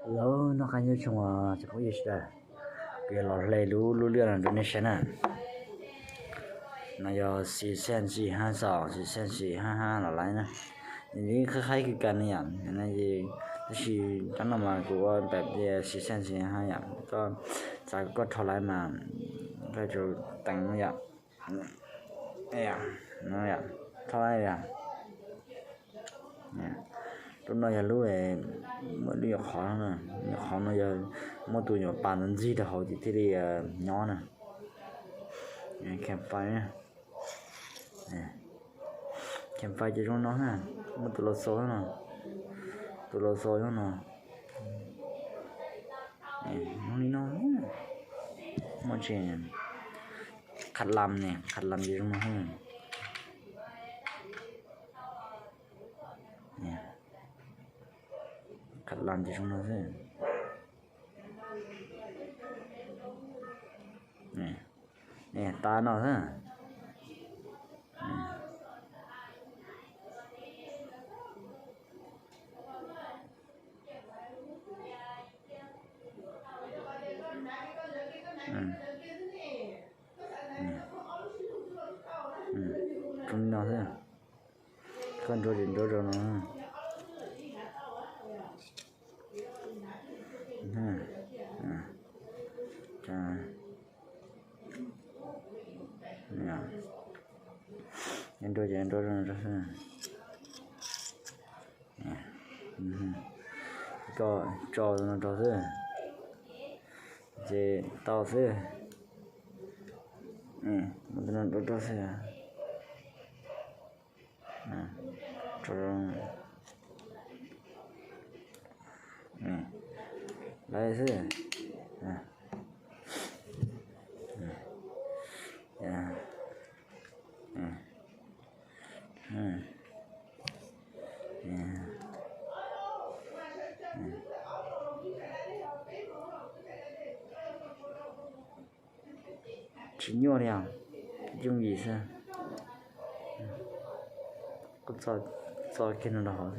Hello, noj qab nyob zoo os cov phooj ywg sawv daws. Kuv yuav los hle lub lub liaj no rau nej saib na. No yog xis xeej xis hab xaus, xis xeej xis hab hab los laiv na. Nws yeej qhaib qhaib kawg kiag ne yom, tab sis cov no mas kuv ua pem tias xis xeej xis hab yom, koj xav koj rho laiv mas koj tsum teev yom. Rho laiv yom. Lub no yog lub, muaj lub nyuam qhov, nyuam qhov no yog muaj tus nyuam pas ntawd ntxig rau hauv ces thiaj li nyob na. Campfire, campfire ces zoo no na, muaj tus laus xau no, tus laus xau no, zoo li no, muaj tsev qhav lam ne, qhav lam ces zoo no xwb. Qhav lam ces zoo no xwb. Tab no xwb. Zoo li no xwb. Koj nrau ces nrau rau no. Nrau ces nrau rau no xwb. Koj tso no rau xwb, ces tau xwb. Muab tus no rau rau xwb. Laiv xwb. Tsis nyuaj li os, yooj yim xwb. Koj txo kiag no rau hauv.